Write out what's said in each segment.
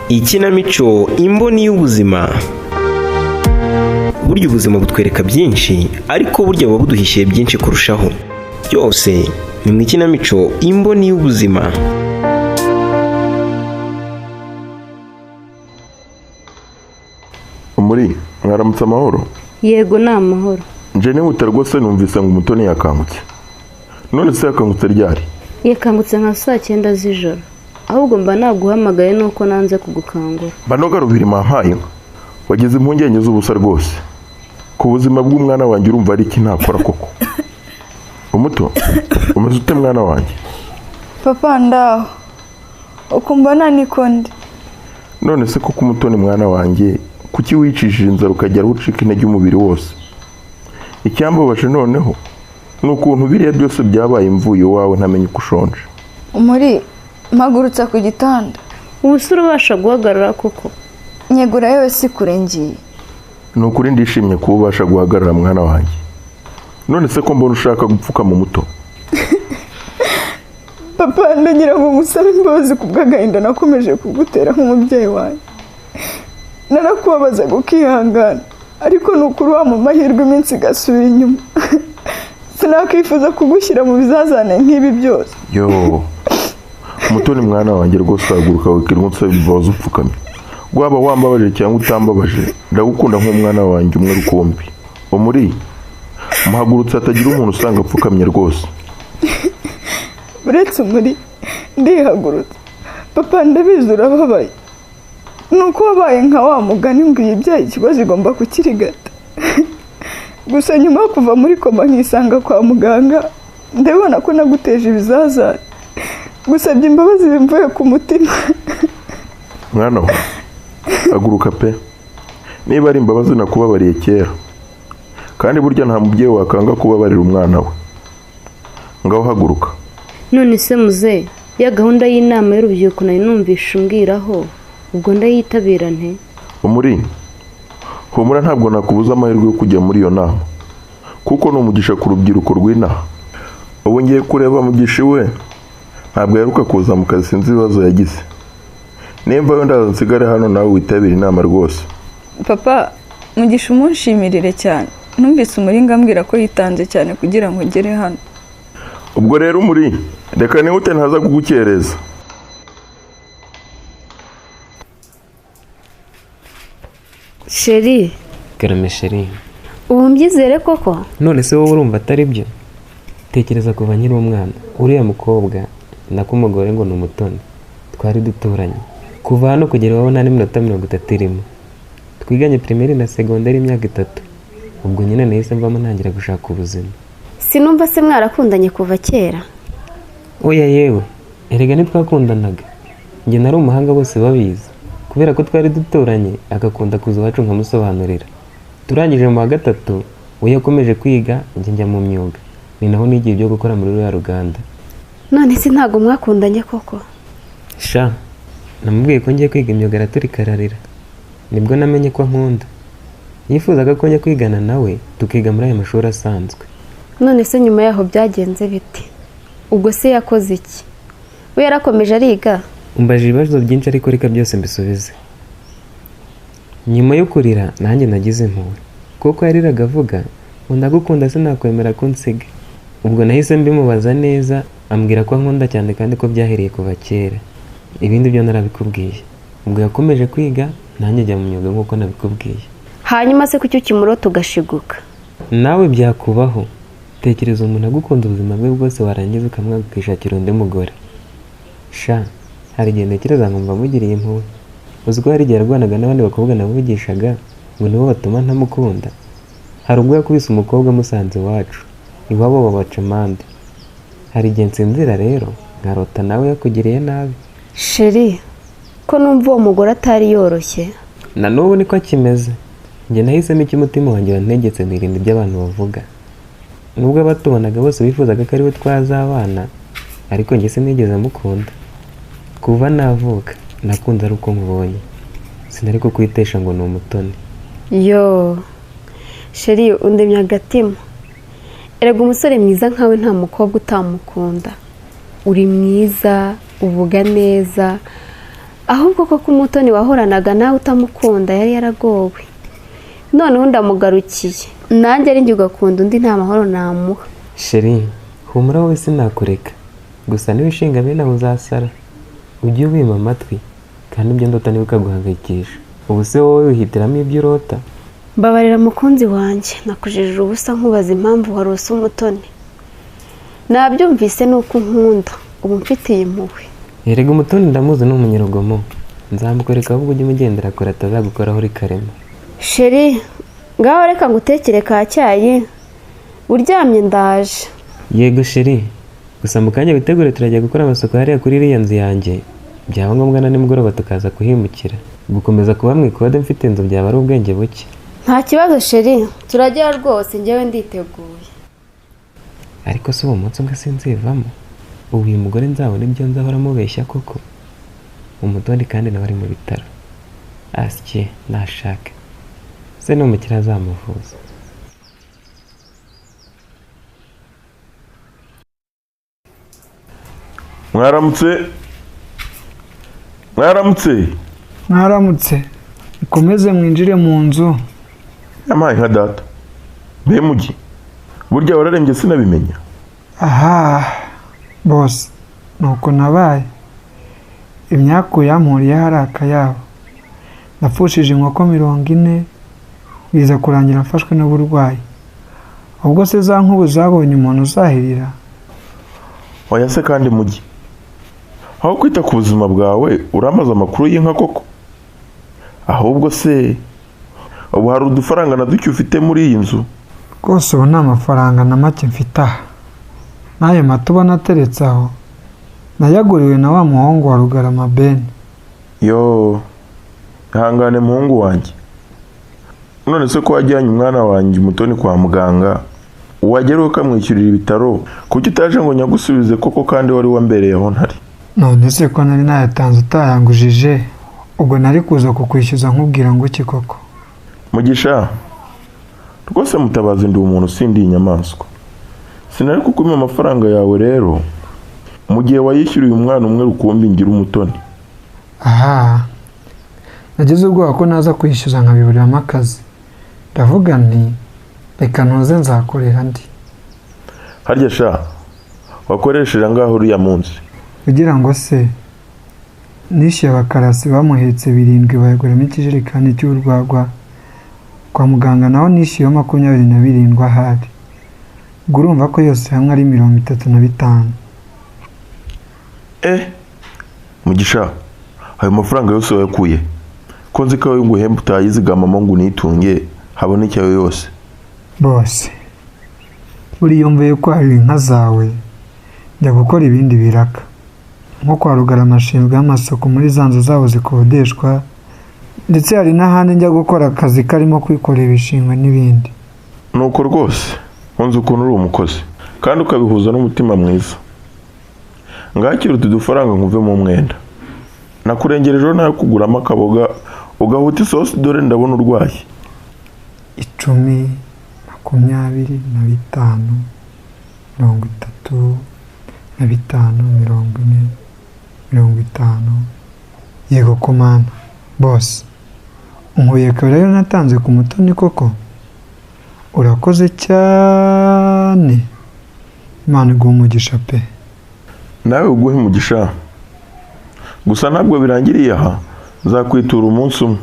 Ikinamico Imboni y'Ubuzima. Burya ubuzima butwereka byinshi, ariko burya buba buduhishiye byinshi kurushaho. Byose ni mu ikinamico Imboni y'Ubuzima. Muri mwaramutse amahoro. Yego, ni amahoro. Nje nihuta rwose, numvise ngo Umutoni yakangutse. None se yakangutse ryari? Yakangutse nka saa 9 z'ijoro. Ahubwo mba naguhamagaye nuko nanze kugukangura. Banoga rubiri mampaye inka. Wagize impungenge z'ubusa rwose ku buzima bw'umwana wanjye. Urumva ari iki ntakora koko? Umuto, umeze ute mwana wanjye? Papa, ndaho, ukumva nta niko ndi. None se koko Umutoni mwana wanjye, kuki wicishije inzara ukagera aho ucika intege umubiri wose? Icyambabaje noneho ni ukuntu biriya byose byabaye mvuye iwawe ntamenye uko ushonje. Muri mpagurutsa ku gitanda. Ubu se urabasha guhagarara koko? Nyegura yewe, si kure ngiye. Ni ukuri ndishimye kuba ubasha guhagarara mwana wanjye. None se ko mbona ushaka gupfukama, Umuto? Papa, ndagira ngo ngusabe imbabazi ku bw'agahinda nakomeje kugutera nk'umubyeyi wanjye. Narakubabazaga ukihangana, ariko ni ukuri wa mu mahirwe iminsi igasubira inyuma, sinakwifuza kugushyira mu bizazane nk'ibi byose. Yo Umutoni mwana wanjye, rwose uhaguruka wikirirwa unsaba imbabazi upfukamye. Waba wambabaje cyangwa utambabaje, ndagukunda nk'umwana wanjye umwe rukumbi. Umuri, muhagurutse hatagira umuntu usanga apfukamye rwose. Uretse umuri, ndihagurutse. Papa, ndabizi urababaye, ni uko wabaye nka wa mugani ngo ibyaye ikibazo igomba kukirigata. Gusa nyuma yo kuva muri koma nkisanga kwa muganga, ndabona ko naguteje ibizazane. Gusabye imbabazi bimvuye ku mutima. Mwana we, haguruka pe. Niba ari imbabazi, nakubabariye kera, kandi burya nta mubyeyi wakanga kubabarira umwana we. Ngaho haguruka. None se muze, ya gahunda y'inama y'urubyiruko nari numvishe umbwiraho, ubwo ndayitabira nte? Umuri, humura, ntabwo nakubuza amahirwe yo kujya muri iyo nama, kuko ni umugisha ku rubyiruko rw'inaha. Ubu ngiye kureba Mugisha iwe, ntabwo aheruka kuza mu kazi, sinzi ibibazo yagize. Nimba wenda ndaza nsigare hano nawe witabire inama rwose. Papa, Mugisha umunshimirire cyane. Numvise Umuringa ambwira ko yitanze cyane kugira ngo ngere hano. Ubwo rero Umuri, reka nihute ntaza kugukereza. Chéri. Karame chéri. Ubu mbyizere koko? None se wowe urumva atari byo? Tekereza, kuva nkiri umwana, uriya mukobwa, nako umugore, ngo ni Umutoni, twari duturanye. Kuva hano kugera iwabo nta n'iminota 30 irimo. Twiganye primaire na secondaire imyaka 3. Ubwo nyine nahise mvamo ntangira gushaka ubuzima. Sinumva se mwarakundanye kuva kera? Oya yewe, erega ntitwakundanaga. Njye nari umuhanga bose babizi. Kubera ko twari duturanye, agakunda kuza iwacu nkamusobanurira. Turangije mu wa 3, we yakomeje kwiga, njye njya mu myuga. Ni naho nigiye ibyo gukora muri ruriya ruganda. None se ntabwo mwakundanye koko? Sha, namubwiye ko ngiye kwiga imyuga araturika ararira. Nibwo namenye ko ankunda. Yifuzaga ko njya kwigana nawe, tukiga muri aya mashuri asanzwe. None se nyuma yaho byagenze bite? Ubwo se yakoze iki? We yarakomeje ariga? Umbajije ibibazo byinshi, ariko reka byose mbisubize. Nyuma yo kurira nanjye nagize impuhwe, kuko yariraga avuga ngo ndagukunda sinakwemera ko unsiga. Ubwo nahise mbimubaza neza, ambwira ko ankunda cyane kandi ko byahereye kuva kera. Ibindi byo narabikubwiye. Ubwo yakomeje kwiga, nanjye njya mu myuga nk'uko nabikubwiye. Hanyuma se kuki ukimurota ugashiguka? Nawe byakubaho. Tekereza umuntu agukunda ubuzima bwe bwose, warangiza ukamwanga ukishakira undi mugore. Sha, hari igihe ntekereza nkumva mugiriye impuhwe. Uzi ko hari igihe yarwanaga n'abandi bakobwa navugishaga ngo nibo batuma ntamukunda. Hari ubwo yakubise umukobwa amusanze iwacu, iwabo babaca amande. Hari igihe nsinzira rero nkarota nawe yakugiriye nabi. Chéri, ko numva uwo mugore atari yoroshye. Na n'ubu niko akimeze. Njye nahisemo icyo umutima wanjye wantegetse, nirinda ibyo abantu bavuga. Nubwo abatubonaga bose bifuzaga ko ariwe twazabana, ariko njye sinigeze mukunda. Kuva navuka nakunze ari uko nkubonye. Sinari kukwitesha ngo ni Umutoni. Yo chéri, undemye agatima. Erega umusore mwiza nkawe nta mukobwa utamukunda. Uri mwiza, uvuga neza, Ahubwo koko Umutoni wahoranaga nawe utamukunda yari yaragowe. Noneho ndamugarukiye. Nanjye ari njye ugakunda undi nta mahoro namuha. Sheri, humura wowe sinakureka. Gusa niba bene aho uzasara. Ujye ubima amatwi kandi ibyo ndota niba ukaguhangayikisha. Ubu se wowe wihitiramo ibyo urota? Mbabarira mukunzi wanjye, nakujijije ubusa nkubaza impamvu warose Umutoni. Nabyumvise nuko unkunda, ubu mfitiye impuhwe. Erega Umutoni ndamuzi ni umunyarugomo. Nzamukwereka ahubwo ujye umugendera kure atazagukoraho uri karema. Sheri, ngaho reka ngutekere ka cyayi, uryamye ndaje. Yego sheri, gusa mu kanya witegure turajya gukora amasuku hariya kuri iriya nzu yanjye. Byaba ngombwa na nimugoroba tukaza kuhimukira. Gukomeza kuba mu ikode mfite inzu byaba ari ubwenge buke. Nta kibazo sheri, turajya rwose njyewe nditeguye. Ariko se uwo munsi umwe sinzivamo. Ubu uyu mugore nzabona ibyo nzahora mubeshya koko. Umutoni kandi nawe ari mu bitaro. Asye nashaka. Se n'umukire azamuvuza. Mwaramutse. Mwaramutse. Mwaramutse. Mukomeze mwinjire mu nzu. Yampaye nka data. Mbe Mugi, burya wararembye sinabimenya. Aha, bose nuko nabaye. Imyaku yampuriye hari akayabo. Napfushije inkoko 40 biza kurangira mfashwe n'uburwayi. Ubwo se za nkubu zabonye umuntu uzahirira. Oya se kandi Mugi, aho kwita ku buzima bwawe uramaza amakuru y'inka koko? Ahubwo se ubu hari udufaranga na duke ufite muri iyi nzu? Rwose ubu nta mafaranga na make mfite aha. N'ayo mata ubona ateretse aho nayaguriwe na wa muhungu wa Rugarama Ben. Yo, ihangane muhungu wanjye. None se ko wajyanye umwana wanjye Umutoni kwa muganga, wagera ukamwishyurira ibitaro, kuki utaje ngo nyagusubize koko kandi wari wambereye aho ntari? None se ko nari nayatanze utayangujije, ubwo nari kuza kukwishyuza nkubwira ngo iki koko? Mugisha, rwose Mutabazi ndi umuntu sindi inyamaswa. Sinari kukumpa amafaranga yawe rero mu gihe wayishyuriye umwana umwe rukumbi ngira Umutoni. Aha, nagize ubwoba ko naza kwishyuza nkabiburiramo akazi. Ndavuga nti reka ntuze nzakorera ndi. Harya sha, wakoresheje angahe uriya munsi? Kugira ngo se nishyuye abakarasi bamuhetse 7 bayaguramo ikijerekani cy'urwagwa. Kwa muganga naho nishyuye 27 ahari. Ubwo urumva ko yose hamwe ari 35. Mugisha, ayo mafaranga yose wayakuye? Ko nzi ko nguhemba utayizigamamo ngo unitunge haboneke ayo yose. Bose, buriya mvuye kwahira inka zawe njya gukora ibindi biraka. Nko kwa Rugarama ashinzwe amasuku muri za nzu zabo zikodeshwa, ndetse hari n'ahandi njya gukora akazi karimo kwikorera ibishingwe n'ibindi. Nuko rwose nkunze ukuntu uri umukozi kandi ukabihuza n'umutima mwiza. Ngakira utu dufaranga nkuve mu mwenda. Nakurengerejeho nayo kuguramo akaboga ugahuta isosi dore ndabona urwaye. 10, 25, 35, 40, 50. Yego komana bose, unkuye kabiri ayo natanze ku Mutoni koko. Urakoze cyane, Imana iguhe umugisha pe. Nawe uguhe umugisha. Gusa ntabwo birangiriye aha, nzakwitura umunsi umwe.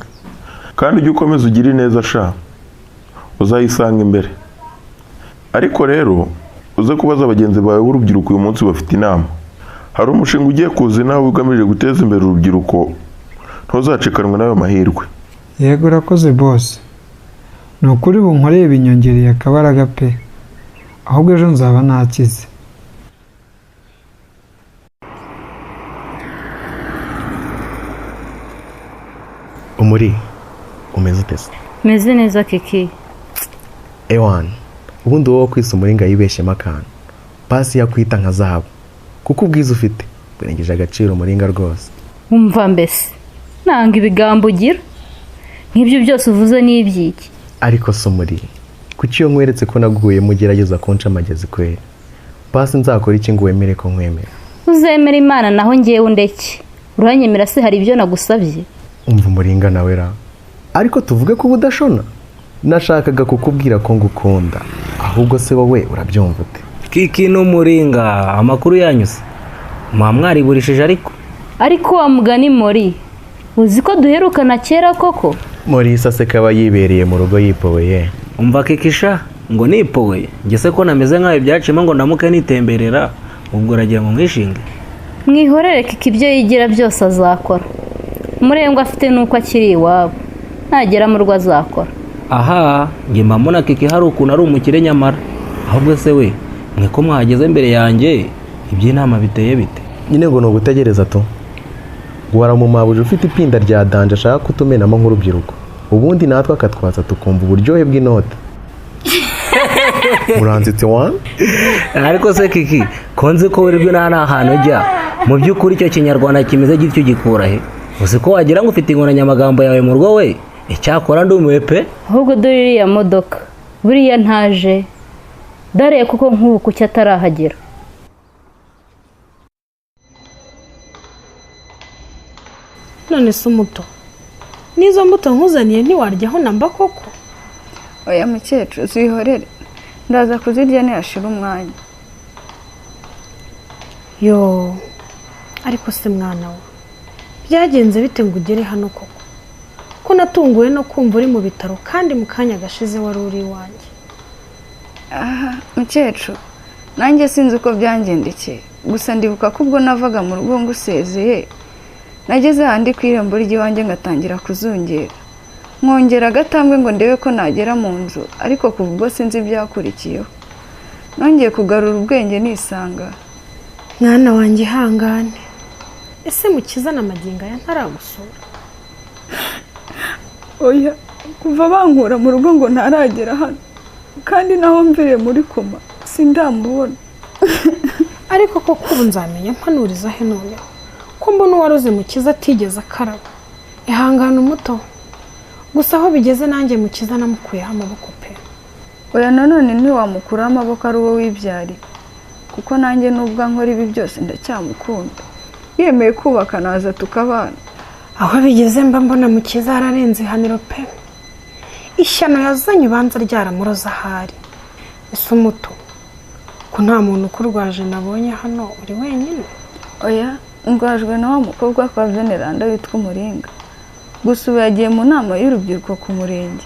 Kandi ujye ukomeza ugire neza sha, uzayisanga imbere. Ariko rero uze kubaza bagenzi bawe b'urubyiruko uyu munsi bafite inama. Hari umushinga ugiye kuza nawe ugamije guteza imbere urubyiruko, ntuzacikanwe n'ayo mahirwe. Yego urakoze bose. Ni ukuri bunkoreye binyongereye akabaraga pe. Ahubwo ejo nzaba nakize. Umuri, umeze ute se? Meze neza Kiki. Ewan, ubundi wowe kwisa Umuringa yibeshyemo akantu. Pasi yakwita nka zahabu. Kuko ubwiza ufite burengeje agaciro Umuringa rwose. Umva mbese, nanga ibigambo ugira. Nk'ibyo byose uvuze ni ibyiki? Ariko se Umuri, kuki iyo nkweretse ko naguhuyemo ugerageza kunca amagezi kwera? Pasi nzakora iki ngo wemere ko nkwemera? Uzemera Imana naho ngewe undeke. Uranyemera se hari ibyo nagusabye? Umva Umuringa nawe ra, ariko tuvuge ko ubudashona. Nashakaga kukubwira ko ngukunda, ahubwo se wowe urabyumva ute? Kiki n'Umuringa, amakuru yanyuze muba mwariburishije ariko. Ariko wa mugani Mori, uzi ko duherukana kera koko? Morisa se kaba yibereye mu rugo yipoweye. Umva Kikisha, ngo nipoweye njye se ko nameze nkaho ibyacimo ngo ndamuke nitemberera, ubwo uragira ngo mwishinge? Mwihorere Kiki, ibyo yigira byose azakora. Umurengwa afite nuko akiri iwabo, nagera mu rugo azakora. Aha njye mba mbona Kiki hari ukuntu ari umukire nyamara. Ahubwo se we, mwe ko mwahageze mbere yanjye, iby'inama biteye bite? Nyine ngo ni ugutegereza tu. Waramumabuje ufite ipinda rya danje ashaka kutumenamo nk'urubyiruko, ubundi natwe akatwatsa tukumva uburyohe bw'inote. Muranzitse wa? Ariko se Kiki, ko nzi ko wirirwa nta hantu ujya, mu by'ukuri icyo kinyarwanda kimeze gityo gikura he? Uzi ko wagira ngo ufite inkoranyamagambo yawe mu rugo we? Icyakora ndumiwe pe. Ahubwo dore iriya modoka, buriya ntaje dore kuko nk'ubu kuki atarahagera. None se umuto, n'izo mbuto nkuzaniye ntiwaryaho namba koko? Oya mukecuru, zihorere, ndaza kuzirya nihashira umwanya. Yo, ariko se mwana we, byagenze bite ngo ugere hano koko? Ko natunguwe no kumva uri mu bitaro kandi mu kanya gashize wari uri iwanjye. Aha mukecuru, nanjye sinzi uko byangendekeye, gusa ndibuka ko ubwo navaga mu rugo ngusezeye, nageze ahandi ku irembo ry'iwanjye ngatangira kuzungera, nkongera agatambwe ngo ndebe ko nagera mu nzu, ariko kuva ubwo sinzi ibyakurikiyeho. Nongeye kugarura ubwenge nisanga. Mwana wanjye ihangane, ese Mukiza na magingo aya ntaragusura? Oya, kuva bankura mu rugo ngo ntaragera hano, kandi naho mviriye muri koma sindamubona. Ariko koko ubu nzamenya mpanuriza he noneho ko mbona uwaroze Mukiza atigeze akaraba? Ihangane umuto, gusa aho bigeze nanjye Mukiza namukuyeho amaboko pe. Oya nanone ntiwamukuraho amaboko ari uwo wibyariye, kuko nanjye nubwo nkora ibi byose ndacyamukunda. Yemeye kubaka naza tukabana. Aho bigeze mba mbona Mukiza yararenze ihaniro pe. Ishyano yazanye ubanza ryaramuroza ahari. Ese umuto, ko nta muntu ukurwaje nabonye hano, uri wenyine? Oya, ndwajwe na wa mukobwa kwa Veneranda witwa Umuringa. Gusa ubu yagiye mu nama y'urubyiruko ku murenge.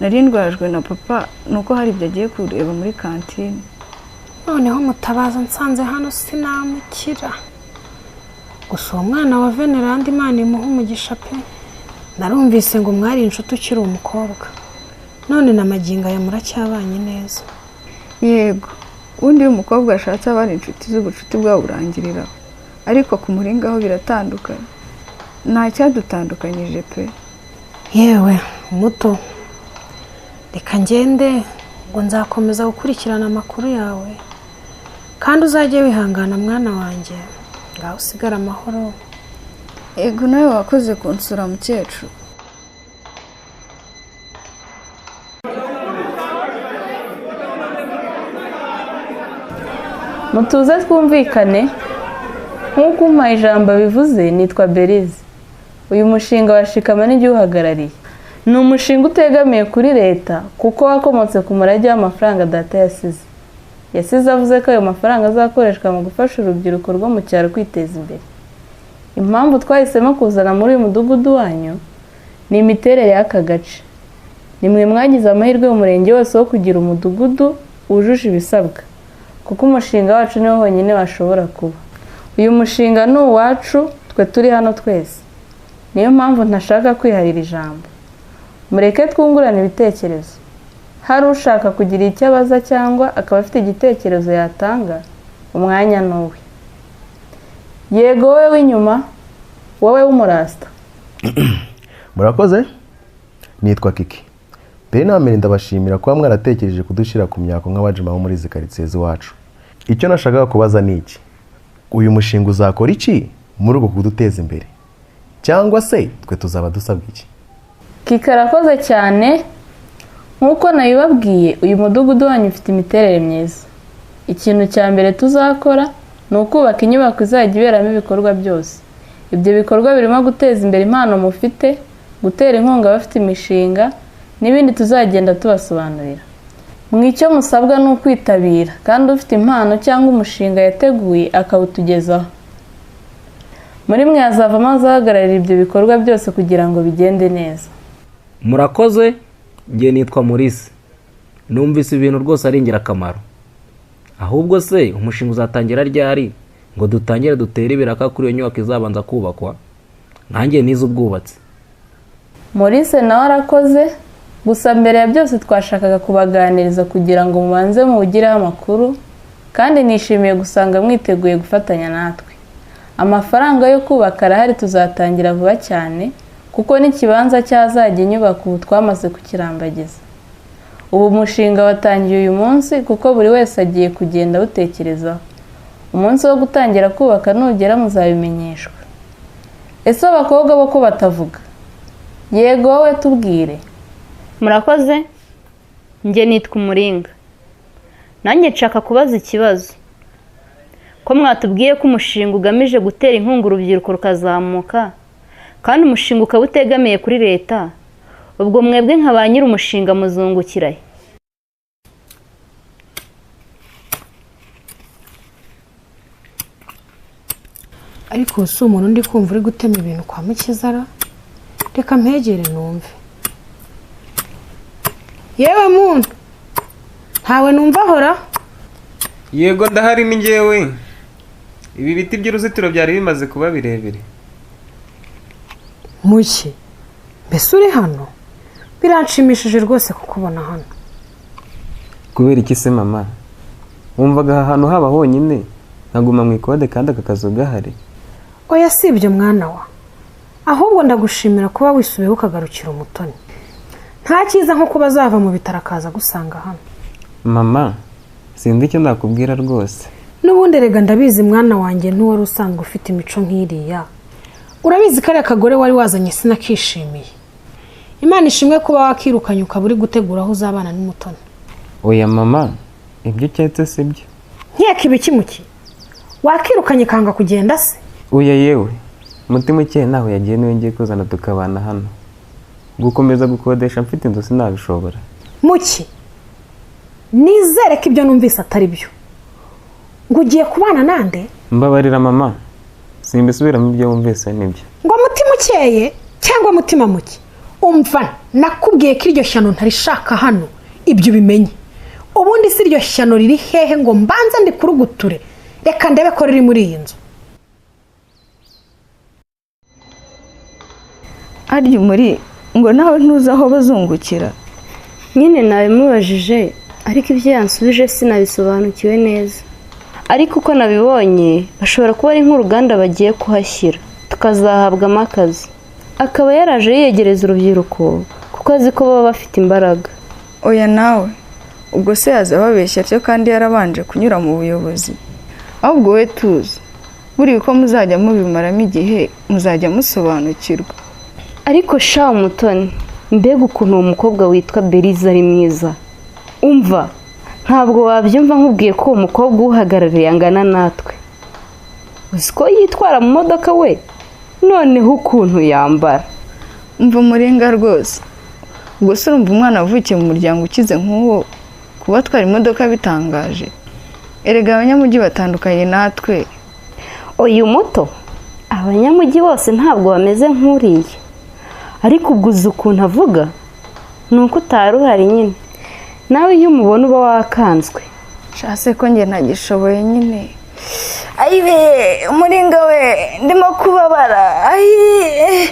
Nari ndwajwe na papa nuko hari ibyo agiye kureba muri kantine. Noneho Mutabaza nsanze hano sinamukira. Gusa uwo mwana wa Veneranda Imana imuha umugisha pe. Narumvise ngo mwari inshuti ukiri umukobwa, none na magingo aya muracyabanye neza. Yego, ubundi iyo umukobwa ashatse abari inshuti z'ubucuti bwabo burangiriraho, ariko ku Muringa ho biratandukanye, nta cyadutandukanyije pe. Yewe umuto, reka ngende ngo nzakomeza gukurikirana amakuru yawe, kandi uzajye wihangana mwana wanjye, ngaho usigare amahoro. Ego nawe wakoze kunsura mukecuru. Mutuze twumvikane, nk'uko umpaye ijambo bivuze, nitwa Berize. Uyu mushinga wa Shikama n'igihuhagarariye. Ni umushinga utegamiye kuri leta kuko wakomotse ku murage w'amafaranga data yasize. Yasize avuze ko ayo mafaranga azakoreshwa mu gufasha urubyiruko rwo mu cyaro kwiteza imbere. Impamvu twahisemo kuzana muri uyu mudugudu wanyu ni imiterere y'aka gace. Ni mwe mwagize amahirwe mu murenge wose wo kugira umudugudu wujuje ibisabwa, kuko umushinga wacu niwo honyine washobora kuba. Uyu mushinga ni uwacu, twe turi hano twese. Niyo mpamvu ntashaka kwiharira ijambo. Mureke twungurane ibitekerezo. Hari ushaka kugira icyo abaza cyangwa akaba afite igitekerezo yatanga, umwanya ni uwe. Yego wowe w'inyuma, wowe w'umurasta. Murakoze, nitwa Kiki. Mbere na mbere ndabashimira kuba mwaratekereje kudushyira ku myako nk'abajima bo muri izi karitsiye z'iwacu. Icyo nashakaga kubaza ni iki: uyu mushinga uzakora iki muri uko kuduteza imbere, cyangwa se twe tuzaba dusabwa iki? Kiki arakoze cyane. Nk'uko nabibabwiye, uyu mudugudu wanyu ufite imiterere myiza. Ikintu cya mbere tuzakora ni ukubaka inyubako izajya iberamo ibikorwa byose. Ibyo bikorwa birimo guteza imbere impano mufite, gutera inkunga abafite imishinga n'ibindi tuzagenda tubasobanurira. Mwe icyo musabwa ni ukwitabira kandi ufite impano cyangwa umushinga yateguye akawutugezaho. Muri mwe hazavamo abazahagararira ibyo bikorwa byose kugira ngo bigende neza. Murakoze, njye nitwa Maurice. Numvise ibintu rwose ari ingirakamaro. Ahubwo se umushinga uzatangira ryari ngo dutangire dutere ibiraka kuri iyo nyubako izabanza kubakwa? Nkanjye nize ubwubatsi. Maurice nawe arakoze, gusa mbere ya byose twashakaga kubaganiriza kugira ngo mubanze muwugireho amakuru, kandi nishimiye gusanga mwiteguye gufatanya natwe. Amafaranga yo kubaka arahari tuzatangira vuba cyane, kuko n'ikibanza cy'ahazajya inyubako ubu twamaze kukirambagiza. Ubu umushinga watangiye uyu munsi kuko buri wese agiye kugenda awutekerezaho. Umunsi wo gutangira kubaka nugera muzabimenyeshwa. Ese abakobwa bo ko batavuga? Yego wowe tubwire. Murakoze, njye nitwa Umuringa. Nanjye nshaka kubaza ikibazo. Ko mwatubwiye ko umushinga ugamije gutera inkunga urubyiruko rukazamuka, kandi umushinga ukaba utegamiye kuri leta, ubwo mwebwe nka ba nyiri umushinga muzungukira he? Ariko si umuntu ndi kumva uri gutema ibintu kwa Mukizara? Reka mpegere numve. Yewe muntu, ntawe numva ahora? Yego ndahari ni njyewe. Ibi biti by'uruzitiro byari bimaze kuba birebire. Muki, mbese uri hano? Biranshimishije rwose kukubona hano. Kubera iki se mama? Wumvaga aha hantu haba honyine nkaguma mu ikode kandi aka kazu gahari? Oya si ibyo mwana wa, ahubwo ndagushimira kuba wisubiyeho ukagarukira Umutoni. Nta cyiza nko kuba azava mu bitaro akaza gusanga hano. Mama, sinzi icyo nakubwira rwose. N'ubundi erega ndabizi mwana wanjye, ntiwari usanzwe ufite imico nk'iriya. Urabizi kariya kagore wari wazanye sinakishimiye. Imana ishimwe kuba wakirukanye ukaba uri gutegura aho uzabana n'Umutoni. Oya mama, ibyo uketse si byo. Nkeka ibiki Muki? Wakirukanye kanga kugenda se? Oya yewe, mutima ukeye ntaho yagiye niwe ngiye kuzana tukabana hano. Gukomeza gukodesha mfite inzu sinabishobora. Muki, nizere ko ibyo numvise atari byo. Ngo ugiye kubana nande? Mbabarira mama, simbisubiramo ibyo wumvise nibyo. Ngo mutima ukeye cyangwa mutima muke? Umva, nakubwiye ko iryo shyano ntarishaka hano, ibyo ubimenye. Ubundi si iryo shyano riri hehe ngo mbanze ndikuruguture? Reka ndebe ko riri muri iyi nzu. Arya muri ngo nawe ntuzi aho bazungukira? Nyine nabimubajije, ariko ibyo yansubije sinabisobanukiwe neza. Ariko uko nabibonye bashobora kuba ari nk'uruganda bagiye kuhashyira tukazahabwamo akazi. Akaba yaraje yiyegereza urubyiruko kuko azi ko baba bafite imbaraga. Oya nawe, ubwo se yaza ababeshya atyo kandi yarabanje kunyura mu buyobozi? Ahubwo we tuzi, buriya uko muzajya mubimaramo igihe muzajya musobanukirwa. Ariko sha Umutoni, mbega ukuntu uwo mukobwa witwa Beriza ari mwiza. Umva, ntabwo wabyumva nkubwiye ko uwo mukobwa uhagarariye angana natwe. Uzi ko yitwara mu modoka we? Noneho ukuntu yambara. Umva Umuringa rwose. Ubwo se urumva umwana wavukiye mu muryango ukize nk'uwo kuba atwara imodoka bitangaje? Erega abanyamujyi batandukanye natwe. Uyu muto, abanyamujyi bose ntabwo bameze nk'uriya. Ariko ubwo uzi ukuntu avuga? Ni uko utari uhari nyine. Nawe iyo umubona uba wakanzwe. Shase ko njye ntagishoboye nyine. Ayiwe, Umuringa we, ndimo kubabara. Ayiwe.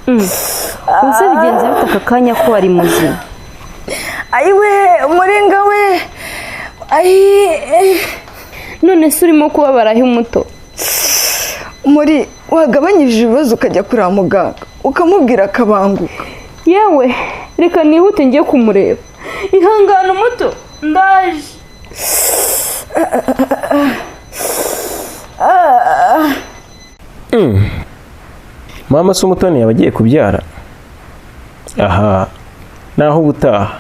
Uze bigenze bite aka kanya ko wari muzima? Ayiwe, Umuringa we. None se urimo kubabara aho umuto? Muri wagabanyije ibibazo ukajya kureba muganga ukamubwira akabanguka. Yewe, reka nihute ngiye kumureba. Ihangane umuto, ndaje. Mama se Umutoni yaba agiye kubyara? Aha, naho ubutaha.